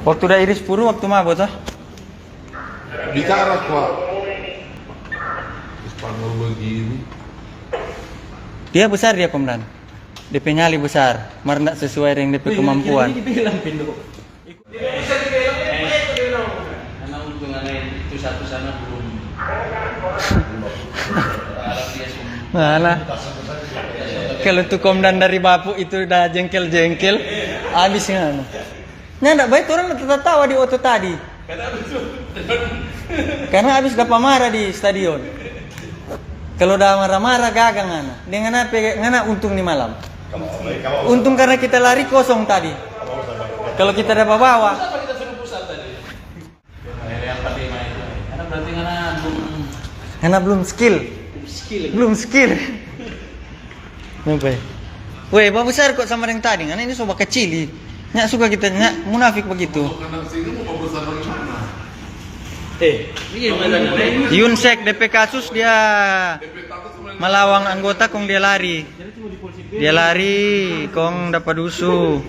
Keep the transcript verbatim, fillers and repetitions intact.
Waktu da iris puru, waktu mabo to? Bicara kwa. Spanyol begini. Dia besar dia, Komdan. Depe nyali besar, mar ndak sesuai deng depe kemampuan. Karena untung ada yang itu satu sana belum. Mana? Kalau tu Komdan dari Bapu itu dah jengkel-jengkel, habis ngana. Nyanda bae, torang da tatawa di oto tadi. Karena abis dapa mara di stadion. Kalau da mara-mara, gaga ngana. Dengan apa ngana untung ni malam? Untung karena kita lari kosong tadi. Kalau kita dapa bawa. Karena berarti ngana belum. Ngana belum skill. Belum skill. Apa ya? Weh, babesar kok sama deng tadi, ngana ini so bakacili. Nya suka kita, nya munafik bagitu. Masuk kandang sini mau babesar dari mana? Eh, iya, Yunsek depe kasus dia malawang anggota kong dia lari. Dia lari kong dapa dusu.